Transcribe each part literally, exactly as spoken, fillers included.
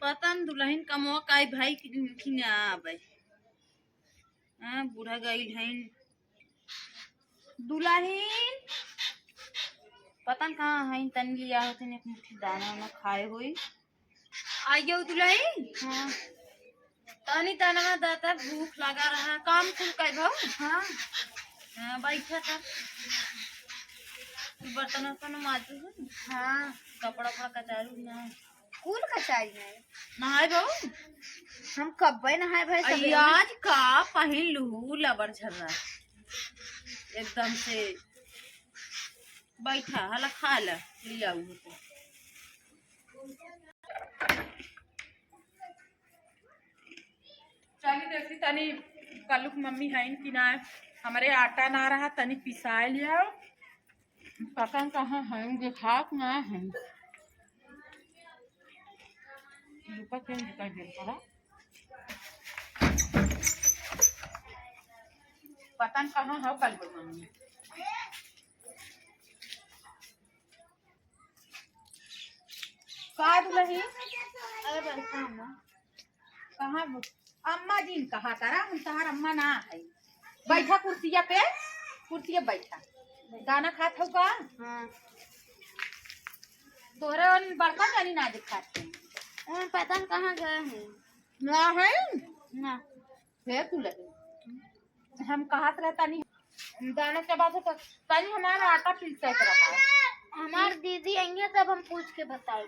पता न दुलहिन कमवा काई भाई कि दिन की ना आवे। हाँ, बूढ़ा गइल हइन। दुलहिन, पता न कहाँ हइन, तनी लिया होतिन एक मुट्ठी दाना वाना खाए होई। आइयो दुलहिन। हाँ। तनी दाना दाता भूख लगा रहा, काम कुल कइबो? हाँ। हाँ, बैठा था। बर्तन वर्तन माजू है? हाँ। कपड़ा उपड़ा कचारू ना? कुल कचाई नहीं। नहाए बहू? हम कब्बे नहाए भाई, अई सबेरे। आज का पहिन लूहू लबर झर्रा। एकदम से बैठा, हला खा ला, लिया उ तो। चली देखी तनी कल्लू क मम्मी हइन कि ना, हमरे आटा ना रहा, तनी पिसाए लिया। पता न कहाँ है, देखात ना है। रुपा change कर दे थोड़ा। पता न कहाँ है कल को मम्मी। का दुलही? अरे बैठा अम्मा। कहाँ बु-, अम्मा जी न कहा करा, हम तहार अम्मा ना है। बैठा कुर्सिया पे, कुर्सिया बैठा। दाना खात हो का? हाँ। तोहरे उन बड़का जानी ना दिखाते। उन पता न कहाँ गए हैं। ना है? ना। हे तू लगे। हम कहत रहे तनी दाना चबात हो तो तनी हमारा आटा पीसत रहा। हमार दीदी आइए तब हम पूछ के बताई।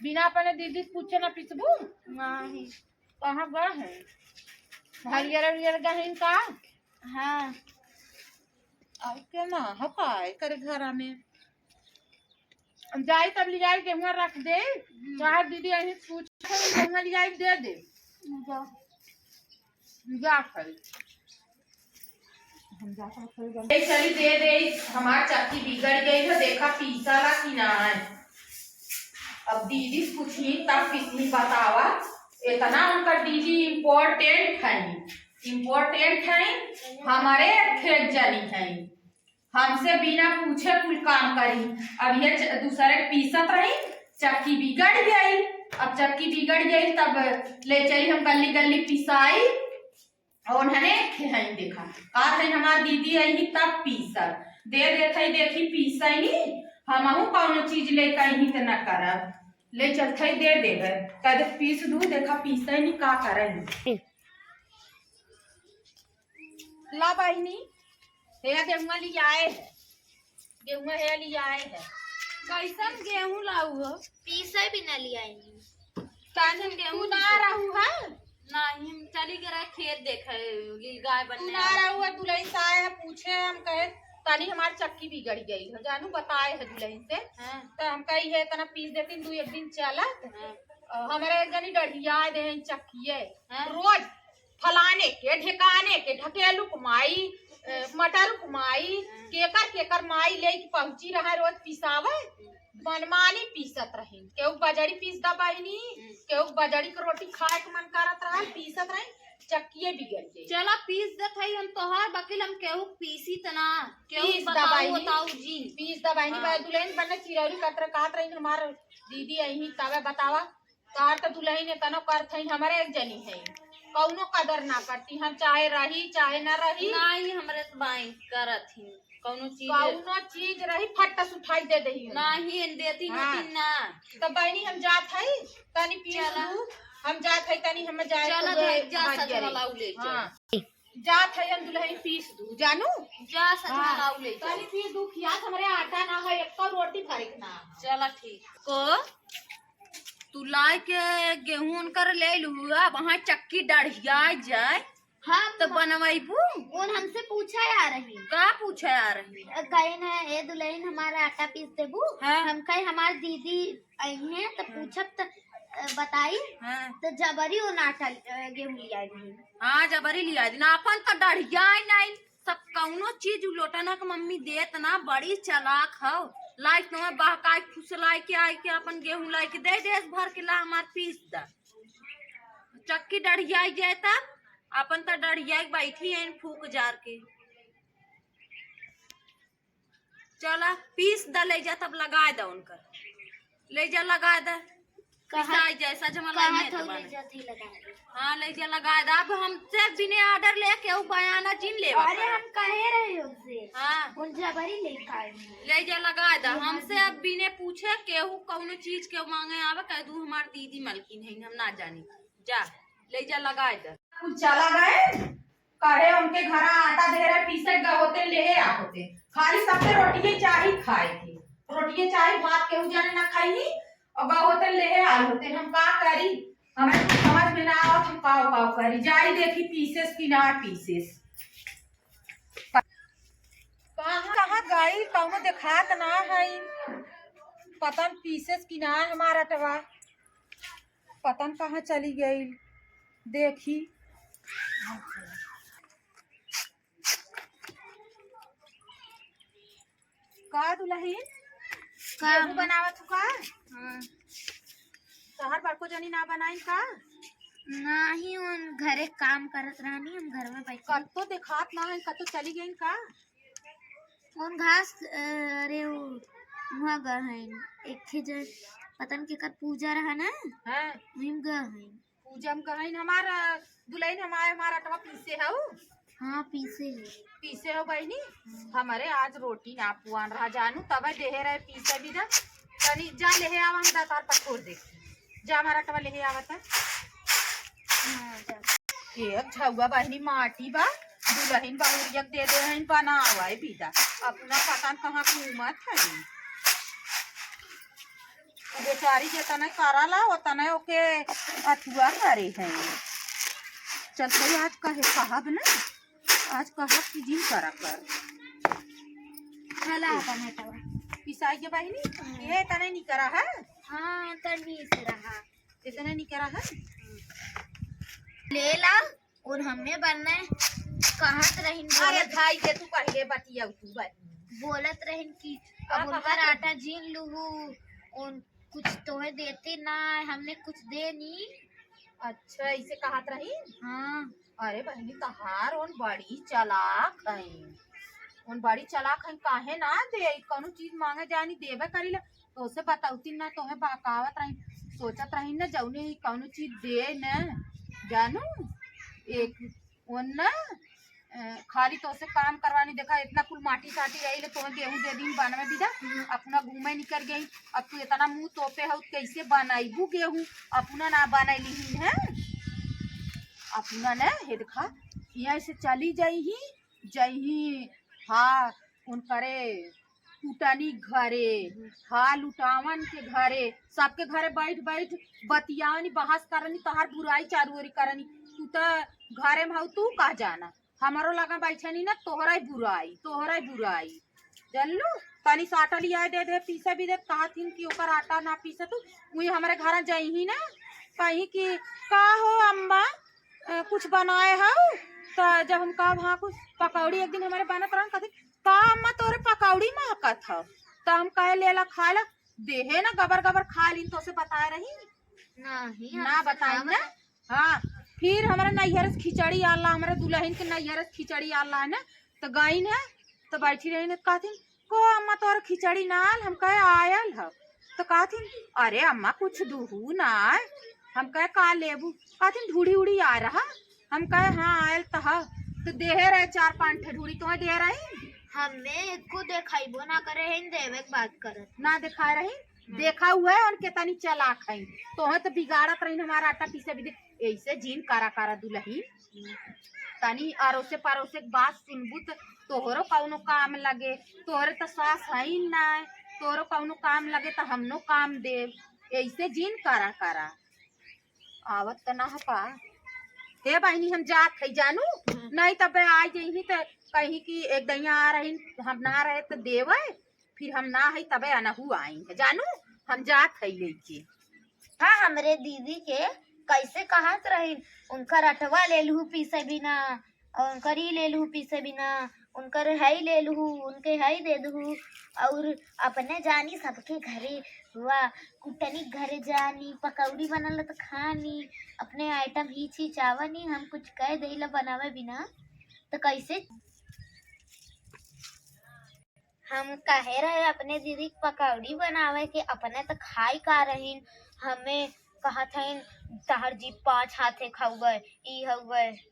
बिना अपने दीदी पूछे ना पीसबू? नहीं। कहाँ गए हैं? हरियर हरियर गहिन का? हाँ। अब के ना हो पाए करे घरा में। जाई तब लियाई गेहुआ रख दे। हम्म। चाहे दीदी अहीं पूछ गेहुआ लियाई दे दे। जा। जा खाई। हम जा खाई, चल। ए, चली दे दे, हमार चक्की बिगड़ गई है, देखा पीसा ला कि ना है। अब दीदी से पूछी तब पीसनी बतावा, इतना उनका दीदी important है, important है, हमारे खेत जनी है। हमसे बिना पूछे कुल काम करी। अब ये च-, दूसरे के पीसत रही, चक्की बिगड़ गई। अब चक्की बिगड़ गई, तब ले चली हम गली गली पिसाई। और उन्हने खेहई देखा, का थे हमार दीदी आई तब पीसब। दे देत है, देखी पीसई नी, हमहू कौनो चीज ले कहीं त न करब। ले चलत है, दे देबे, कह दे पीस दू, देखा पीसई नी, का करे। ला बहिनी, हे गेहुआ लियाए है, गेहुआ हे लियाए है। कैसन गेहूं लाऊ हो? पीसे भी ना लियाए। कैसन तू गेहूं ना पीसे? रहू है? नहीं, हम चली गए रहे खेत देखे, ये गाय तू बनने ना वाली। रहू है, दुलहिन से आए है पूछे, हम कहे तनी हमार चक्की बिगड़ गई है, जानू बताए है दुलहिन से। हाँ। तो हम कही है इतना पीस देती दू एक दिन चलत। हाँ। अ, हमारे एक जनी डढ़िया दे हैं चक्किए। हाँ। रोज फलाने के, ढेकाने के, ढकेलू के माई, अ, मटरू के माई, हम्म। केकर केकर माई लेके पहुंची रहा रोज पिसावे। हम्म। मनमानी पीसत रही, केहू बजड़ी पीस दा बहिनी, हम्म। केहू बजड़ी के रोटी खाए के मन करत रहा, पीसत रही, चक्किए बिगड़ गई। चला पीस देत हई हम तोहार, बाकी हम केहू पीसी त ना, केहू पीस दा बताऊ, बहिनी। बताऊ जी। पीस दा बहिनी, हाँ। बा दुलहिन बने चिरौरी कतर काट रही हमार दीदी अही तबे बतावा। तोहार त दुलहिन एतनो करत हईन, हमरे एक जनी है, कौनो कदर ना करती। हम चाहे रही, चाहे ना रही। नाही, हमरे त बाई करत ही, कौनो चीज कौनो चीज रही, फट्टा से उठाई दे देही। नाही, एन देती हाँ। होती ना। त बहिनी, हम जात हई, तनी पीस चला। दू, हम जात हई, तनी हम जाए चला तो भाई, जा हमारी सच अरे। वाला उ ले चल। हाँ। जात हई, हम दुलहिन पीस दू, जानू? जा सच हाँ। वाला उ ले चल। तनी पीस दू, खियास हमरे आटा ना है, एक तो रोटी भरे के ना है। चला ठीक। को तू लाए के गेहूं उनकर ले लू, अब वहाँ चक्की डढ़िया जाए, हाँ, तो बनवाइबू? उन हमसे पूछा आ रही। का पूछा आ रही? अ, कहे न, "ए दुलहिन, हमारा आटा पीस देबू?" हाँ। हम कहे, "हमार दीदी आई हैं, तो हाँ। पूछब त, अ, बताई।" हाँ। तो जबरी उन आटा, अ, गेहूं लिया रही। हाँ, जबरी लिया रही ना, अपन तो डढ़िया ही नहीं। सब कौनो चीज उ लोटना के मम्मी देत ना, बड़ी चालाक हौ। लाइक नवा बहकाई फुसलाई के आई के अपन गेहूं लाई के दे देस भर के, "ला हमार पीस दा।" चक्की डढ़ियाई जाए तब अपन त डढ़ियाई के बैठी हैं फूक जार के। चला पीस दा, ले जा तब लगाए दा उनकर, ले जा लगाए दा। कहा, पिसाई जाए, सजमला कहा में तो तो बने। ले जाती लगा दे। हाँ, ले जा लगा दे। अब हमसे बिने order लेके ऊ बयाना जिन लेवा अरे, पड़ा। हम कहे रहे उनसे। हाँ। उन जबरी लेके आए हैं। ले जा लगा दे। ये हमसे बात अब बिने पूछे केहू कौनो चीज के मांगे आवे, कह दू हमार दीदी मलकिन है, हम ना जानी। जा, ले जा लगा दे। कुल चला गए, कहे उनके घरा आटा दे रहे, पीसे गए होते, लेहे आ होते। खाली सबके रोटिये चाही खाए के, रोटिये चाही, भात केहू जाने ना खाई। और गए होते, लेहे आल होते, हम का करी? हमें कुछ समझ में ना आवत, हम काव काव करी। जाई देखी पीसेस कि ना पीसेस। कहाँ, कहाँ गई, कौनो देखात ना है। पता न पीसेस कि ना हमार अटवा, पता न कहाँ चली गई। देखी का दुलहिन, का? गेहूं बनावत हूँ का? हाँ। तोहर बड़को जनी ना बनाइन का? नाही, उन घरे काम करत रहनी, हम घर में बैठ। कत्तो देखात ना है, कत्तो चली गइन का? उन घास, अ, अरे वो वहाँ गए हैं, एक ठे जन पता न केकर पूजा रहा ना, हाँ। वहीं गए हैं। पूजा में गहन हमार, अ, दुलहिन हमार, हमार अटवा पीसे हऊ? हाँ, पीसे है। पीसे हो बहिनी? हम्म। हमरे आज रोटी ना पुआन रहा जानू, तबे देहे रहे पीसे भी दा। तनी जा लेहे आवा, हम दातार पठोर दे। जा हमार अटवा लेहे आवा ता। हाँ, जा। एक झउआ बहिनी माटी बा, दुलहिन बहुरिया के दे दे हइन बनावे बिदा। अपना पता न कहाँ घूमत हइन। बेचारी जेतने कराला, ओतने ओके अथुआ करे हैं। चल भाई, आज कहे कहब ना, आज कहब कि जिन करा कर। चला अपन हटावा। पिसाई के बहिनी, ये तने निकरा है? हाँ, तनी से रहा। इतने निकरा है? ले ला। और हमें बनना है, कहत रहिन, अरे बोलत भाई, ये तू पहले बतिया, तू बतिया। बोलत रहिन कि का अब उनकर कहत रहिन? आटा जीन लूहू, उन कुछ तोहे देते ना, हमने कुछ दे नी। अच्छा, इसे कहत रहिन? हाँ। अरे बहिनी, तहार उन बड़ी चालाक है, उन बड़ी चालाक है, काहे ना दे, कौनो चीज मांगे जानी देवे करी ले। तोसे बतौती ना, तोहे बहकावत रही, सोचत रही ना, जौने ही कौनो चीज दे न, जानू, एक ओन ना, अ, खाली तोसे काम करवानी, देखा, इतना कुल माटी साटी रही ले, तोहे गेहूं दे दिन बनवे दीदा, अपना घूमे निकल गई। अब तू इतना मुंह तोपे हो, कैसे बनाईबू गेहूं? अपना ना बनैली ही है, अपना ना, हे देखा, यहाँ से चली जाई ही, जइही, हाँ, उनकरे कुटनी घरे, हाँ, लुटावन के घरे, सबके घरे बैठ बैठ बतियावनी, बहस करनी, तोहार बुराई चारू ओरी करनी। तू त घरे में हऊ, तू का जाना? हमरो लगा बैठनी ना, तोहरा ही बुराई, तोहरा ही बुराई। जानलू, तनी सा आटा लिया दे दे, पीसे भी दे, कहत हिन कि ओकर आटा ना पीसे तू, उही हमरे घर जइही ना, कही कि का हो अम्मा, अ, कुछ बनाए हऊ? त जब हम कहब, हाँ, कुछ पकौड़ी एक दिन हमरे बनत रहन, कहती, "का अम्मा, तोरे पकौड़ी महकत हौ?" त हम कहे, "ले ला, खा ला।" देहे ना, गबर गबर खा लीन, तोसे बताए रही। नहीं, ना हमसे बताई ना ना। बता- हाँ, फिर हमरे नैहर से खिचड़ी आला, हमरे दुलहिन के नैहर से खिचड़ी आला है ना, त गईन है, त बैठी रही ना, कहती, "को अम्मा, तोर खिचड़ी ना आल?" हम कहे, "आयल ह।" तो कहथिन, "अरे अम्मा, कुछ दुहू ना आय।" हम कहे, "का लेबू?" कहथिन, "ढूढ़ी उड़ी आ रहा।" हम कहे, "हाँ, आयल त ह।" तो देहे रहे चार पाँच ठे ढूढ़ी, तोहे देहे रही? हमें एको देखाइबो ना करे हैं, देवे के बात करत। ना देखाए रही? हम्म। देखा हुआ है, उनके तनी चालाक है, तोहे तो बिगाड़त रही हमारा आटा पीसे भी दे। ऐसे जीन करा करा दुलही, तनी अड़ोसे पड़ोसे के बात सुनबू त तोहरो कौनो काम लगे। तोहरे त सास हईन नाय, तोहरो कौनो काम लगे त हमनो काम देब। ऐसे जीन करा करा। आवत त ना ह का। हे बहिनी, हम जात हई जानू, हम्म। नहीं तबे आ जइही त कहीं कि एक दइया आ रही, हम ना रहे त देवे, फिर हम ना हई तबे अनहू आई है जानू, हम जात हई लेके। हाँ, हमरे दीदी के कैसे कहत रहिन, उनकर अटवा ले लूहू पीसे बिना, और उनकर ई ले लूहू पीसे बिना, उनकर हई ले लूहू, उनके हई दे दहू, और अपने जानी सबके घरे हुआ, कुटनी घरे जानी, पकौड़ी बनल त खानी, अपने आइटम ही चीज आवा नी, हम कुछ कह देला बनावे बिना, त कैसे हम कहे रहे अपने दीदी के पकौड़ी बनावे के, अपने त खाई का रहीन, हमें कहत हइन, "तहर जीभ पाँच हाथे क हउवे, ई हउवे।"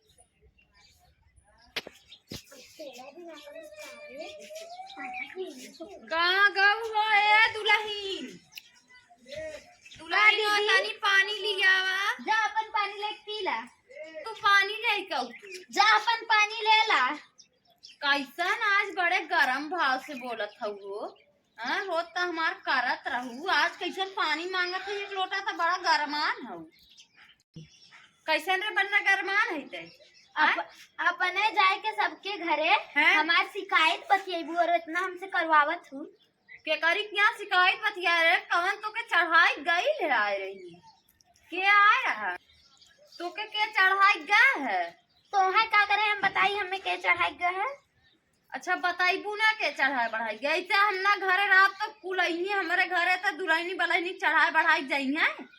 कहाँ गऊ हो ए दुलहिन? दुलहिन, का दीदी? तनी पानी लियावा। जा, अपन पानी लेके पी ला। तू पानी लेके आऊ तू। जा, अपन पानी ले ला। कैसन आज बड़े गरम भाव से बोलत हऊ हो? हाँ, रोज त हमार करत रहू, आज कैसन पानी मांगत है एक लोटा, त बड़ा गरमान हऊ। कैसन रे बन्ना गरमान है ते? अप-, आय? अपने जाए के सबके घरे हैं? हमार शिकायत बतियेबू और इतना हमसे करवावत हूँ। के करी क्या शिकायत बतिया रे? कवन तोके चढ़ाई गई ले आए रही? के आए रहा? तोके के चढ़ाई गए है? तोहे का करे हम बताई, हमें के चढ़ाई गए है? अच्छा, बताइबू ना के चढ़ाई बढ़ाई गए? ऐसे हम ना घरे रहब तो कुल अइनी हमरे घरे तो दुलहिनी बलहिनी चढ़ाई बढ़ाई जाई हैं।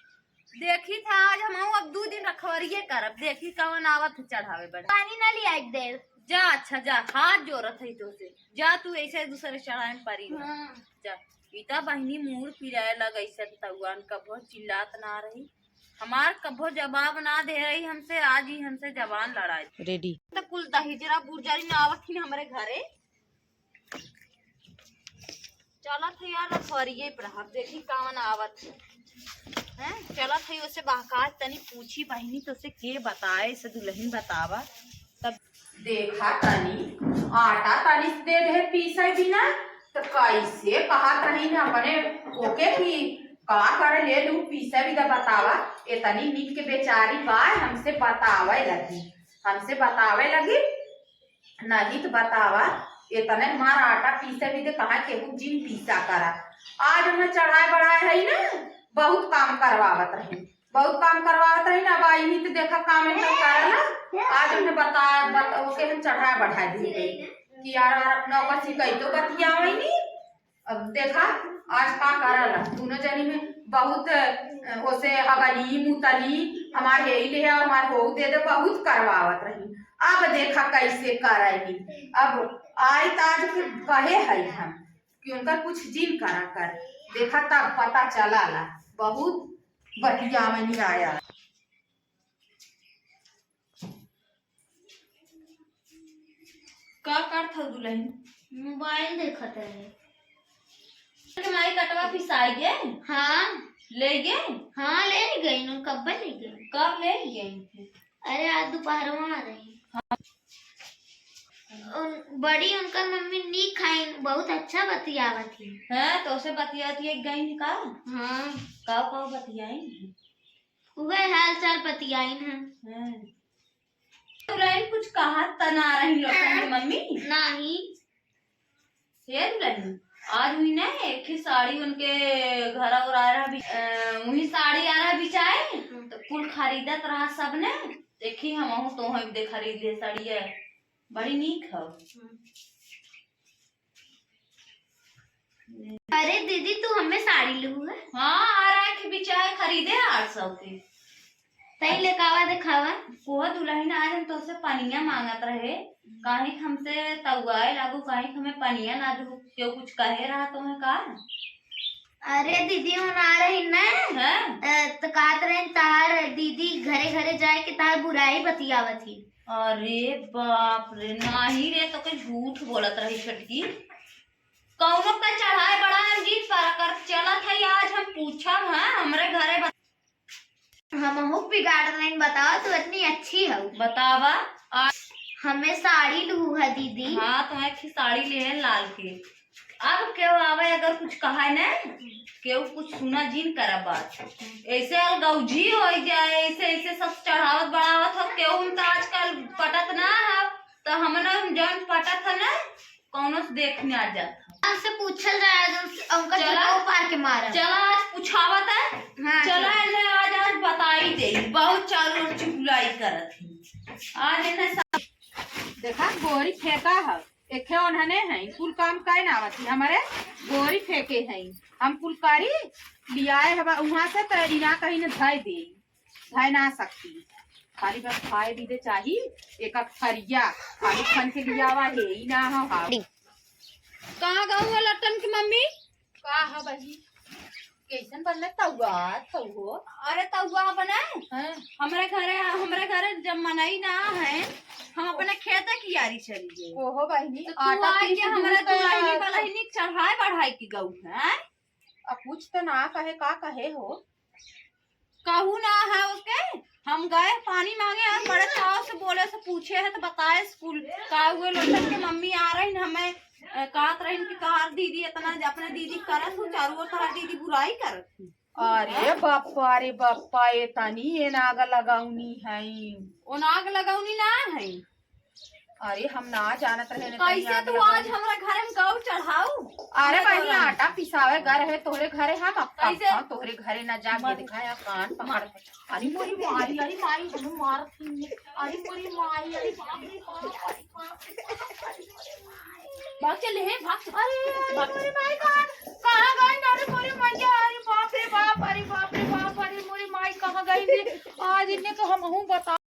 देखी था आज हम अब दू दिन रखवरिये करब, देखी कवन आवत है चढ़ावे बढ़ावे। पानी ना लियाई देव। जा, अच्छा जा, हाथ जोड़त है तोसे, जा तू ऐसे दूसरे चढ़ाई में परी रह। हाँ। जा, इता बहिनी मूड़ पिराए लग ऐसे तउआन कबो चिल्लात ना रही, हमार कबो जवाब ना दे रही हमसे, आज ही हमसे जबान लड़ाई। रेडी। तो कुल दहिजरा बुरजरी ना आवत ही हमरे घरे। चलत है यार, रखवरिये पर रहब, देखी कवन आवत है। हैं? चलत है ओसे बहकात तनी पूछी बहिनी, तोसे के बताए, से दुलहिन बतावा। तब देखा तनी, आटा तनी से दे दे पीसे बिना, तो कैसे कहत रही न अपने ओके कि का करे ले लू पीसे बिना बतावा। एतनी नीक के बेचारी बाय हमसे बतावे लगी, हमसे बतावे लगी। नहीं तो बतावा, एतने हमार आटा पीसे भी दे, कहाँ केहू जिन पीसा करा। आज हमने चढ़ाए बढ़ाए है ना, बहुत काम करवावत रही, बहुत काम करवावत रही ना। अब आई नहीं तो देखा काम एकदम करा ना। आज हमने बता, बता ओके हम चढ़ाए बढ़ाए दी कि यार, यार अपना ओकर शिकायतो बतियावे नी। अब देखा, आज का करल, दोनों जनी में बहुत, अ, ओसे हगली, मुतली, हमार हेई ले आओ, हमार होऊ दे दे, बहुत करवावत रही। अब देखा कैसे करैली। अब आई त आज फिर कहे है हम कि उनकर कुछ जिन करा कर। देखा तब पता चला ला, बहुत बतियावनी आया। का करत हऊ दुलहिन? मोबाइल देखत रहे। के माई कटवा पिसाई गे? हाँ। ले गे? हाँ, ले गई न, कब्बे ले गई। कब ले गई? अरे, आज दोपहरवा आ रही। हाँ। उन, बड़ी उनकर मम्मी नी खाइन, बहुत अच्छा बतियावत ही। हाँ, तो उसे बतियावत ही गई का? हाँ। का, का बतियाई? उहे हाल चाल बतियाइन है। हाँ। दुलहिन कुछ कहत त ना रही लोगन के मम्मी? नाही। हे दुलहिन, आज हुई ना एक ही साड़ी उनके घर और आ रहा बि-, अ, वही साड़ी आ रहा बिचाए, हम्म। तो कुल खरीदत रहा सबने। देखी हमहू तो हम दे खरीद ले साड़िया, बड़ी नीक हौ। हम्म। अरे दीदी, तू हमें साड़ी लू है? हाँ, आ रहा है कि बिचाए खरीदे आठ सौ के। तई लेकावा देखावा। कोह दुलहिन, आज हम तोसे पनिया मांगत रहे, काहे कि हमसे तउआए लागू, काहे कि हमें पनिया ना दू, केहू कुछ कहे रहा तोहे का? अरे दीदी, उन आ रही ना, हैं? अ, त कहत रही तार दीदी घरे घरे जाए के तार बुराई बतियावत ही। अरे बाप रे, नाही रे, तो के झूठ बोलत रही छोटकी। कौनो का चढ़ाए बढ़ाए हम जीत पारा कर चलत है, आज हम पूछब, हाँ, हमरे घरे बत- हमहू बिगाड़ नहीं, बतावा, तू इतनी अच्छी हऊ। बतावा, आ- हमें साड़ी लू है दीदी। हाँ, तुम्हें अच्छी साड़ी ले है लाल के। अब केहू आवे अगर कुछ कहा न, केहू कुछ सुना जिन करा बात। ऐसे अलगौजी हो जाए, ऐसे, ऐसे सब चढ़ावत बढ़ावत हो, केहू में तो आजकल पटत ना है, तो हमने जौन पटत है ना, कौनो से देख में आ जात है। हमसे पूछल जाए, जो उनका चला। जूता उपार के मारा। चला, आज पूछावत है। हाँ, चला, चला। इन्हें आज, आज बताई दे, बहुत चालू और चुगलाई करत है। आज इन्हें सब देखा, गोरी फेंका है। एखे ओन्हने हैं, कुल काम काहे ना आवत ही? हमरे गोरी फेंके हैं, हम कुल करी लियाए हवा उहाँ से, त इना कहीं न धय दे, धय ना सकती। खाली बस खाए दीदे चाही, एक एक थरिया, खाली खन के लियावा है, ई ना हो, हाँ। कहाँ गऊ है लट्टन की मम्मी? का है बहिनी? कैसन बनले तउआ, तउहो? अरे तउआ बने? हैं? हमरे घरे, हमरे घरे जब मनई ना है, हम अपने खेते कियारी चली गए। ओहो बहिनी, तो तू आटा आए पीस के हमरा दूध का दुलहिनी बलहिनी चढ़ाए बढ़ाए के गऊ है, हैं? अब कुछ तो ना कहे, का कहे हो? कहू ना है ओके, हम गए पानी मांगे और बड़े चाव से बोले से पूछे है तो बताए स्कूल का हुए लोटन के मम्मी आ रही न हमें, अ, कहत रही कि तोहार दीदी इतना ज-, अपने दीदी करत हूँ, चारू ओर तोहार दीदी बुराई करत हूँ। अरे बप्पा, अरे बप्पा, ए तनी ए नाग लगौनी है। ओ नाग लगौनी ना है। अरे हम ना जानत रहे न तनी कैसे आग तू लगाई। आज हमरा घरे में गऊ चढ़ाऊ? अरे हमरा बहिनी, तोरा आटा पिसावे गा रहे तोहरे घरे, हम अब कैसे? हम तोहरे घरे ना जाके मत दिखाया कान पकड़। अरे मोरी माई, अरे माई, हम मारत ही। अरे मोरी माई, अरे बाप रे बाप, अरे बाप रे बाप, अरे बाप रे। भाग चले हैं, भाग चले। अरे, अरे मोरी माई, कहाँ, कहाँ गई? अरे मोरी मैया, अरे बाप रे बाप, अरे बाप रे बाप, अरे मोरी माई कहाँ गई ने? आज इन्हें तो हम हूँ बता